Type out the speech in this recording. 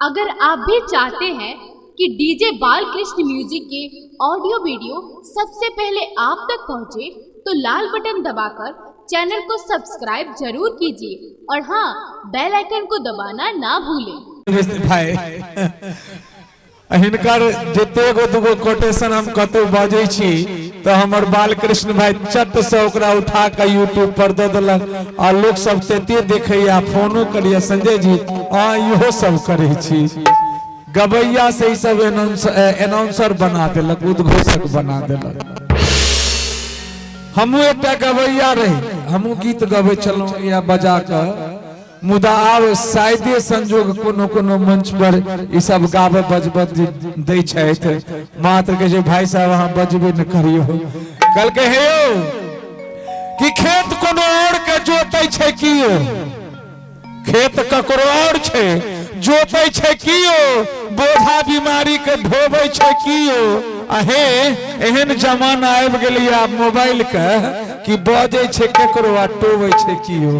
अगर आप भी चाहते हैं कि डीजे बालकृष्ण म्यूजिक के ऑडियो वीडियो सबसे पहले आप तक पहुंचे, तो लाल बटन दबाकर चैनल को सब्सक्राइब जरूर कीजिए और हाँ, बेल आइकन को दबाना ना भूलें। भाई, हिनकर जते गो दूगो कोटेशन हम कतौ बजै छी तऽ हमर बालकृष्ण भाई चट से ओकरा उठा के यूट्यूब पर दऽ देलक आ लोक सब तेते देखैया, फोनो करिया, संजय जी अहाँ इहो सब करै छी। गबैया से ई सब एनाउंसर बना देलक, उद्घोषक बना देलक। हमहूँ एकटा गबैया रही, हमहूँ गीत गबै छलहुँ या बजा कऽ, मुदा आब शायदे संजोग कोनो कोनो मंच पर ई सब गाबऽ बजबऽ दै छथि। मात्र के जे भाई साहब अहाँ बजबे न करियो। कहलकै हे यौ कि खेत कोनो और के जोतै छै कियो, खेत ककरो और छै जोतै छै कियो, बोझा बीमारी के ढोबै छै कियो। आ हे एहन जमाना आबि गेलैया आब मोबाइल के कि बजै छै केकरो आ टोबै छै कियो।